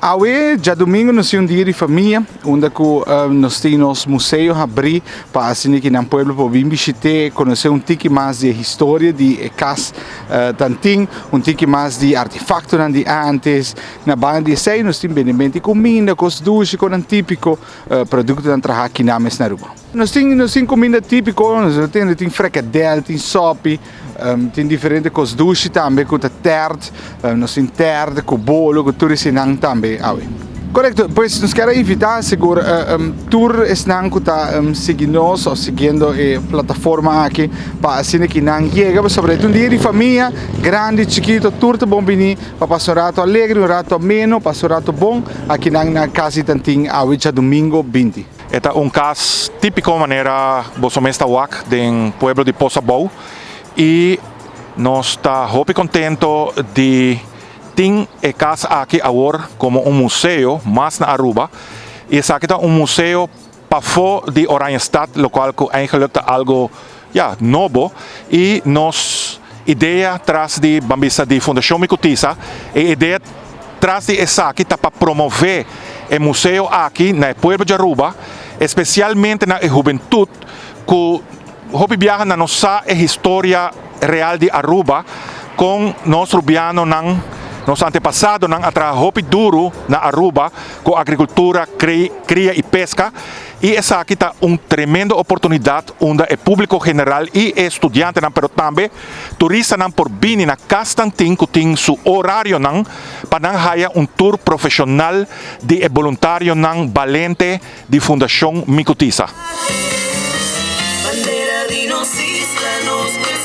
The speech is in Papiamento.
Awe djadumingu nos tin un dia di famia unda ku nos tin nos museo habrí pa asina ki nan pueblo por bin bishit'é, konosé un tiki mas di e historia di e kas Tantin, un tiki mas di artefaktonan di ántes. Na banda di esei nos tin bendimento di kuminda, kos dushi, konan típiko, produktonan trahá kinan mes na Aruba. Nos tin nos tin kuminda típiko, nos tin tin frikadèl, tin sòpi. Tin diferente kos dushi tambe ku ta tèrt. Nos tin tèrt ku bolo ku tur eseinan tambe awe. Korekto, pues nos kier a invitá sigur tur esnan ku ta sigui nos òf siguiendo e plataforma aki pa asina ki nan yega pasobra e ta un dia di famia, grandi, chikito, tur ta bon bini pa pasa un rato alegre, un rato ameno, pasa un rato bon akinan na Kas di Tantin awe djadumingo 20. E ta un kas típiko manera boso mes ta wak den pueblo di Pos Abou i nos ta hopi kontento di tin e kas aki awor komo un museo mas na Aruba i esaki ta un museo pafó di Oranjestad lokual ku eigenlik ta algo ya nobo i nos idea tras di ban bisa di Fundashon Mi Kutisa e idea Tras di esaki ta pa promové e museo aki na e pueblo di Aruba, espesialmente na e hubentut ku hopi biaha nan no sa e historia real di Aruba, kon nos rubianonan, nos antepasadonan a traha hopi duru na Aruba ku agrikultura, kria i peska. I esaki ta un tremendo oportunidat unda e públiko general i e studiantenan pero tambe Turistanan por bini na Cas Tantin cu tin su orarionan pa nan haya un tour profesional di e boluntarionan balente di Fundacion Mi Cutisa. Bandera di nos isla, nos.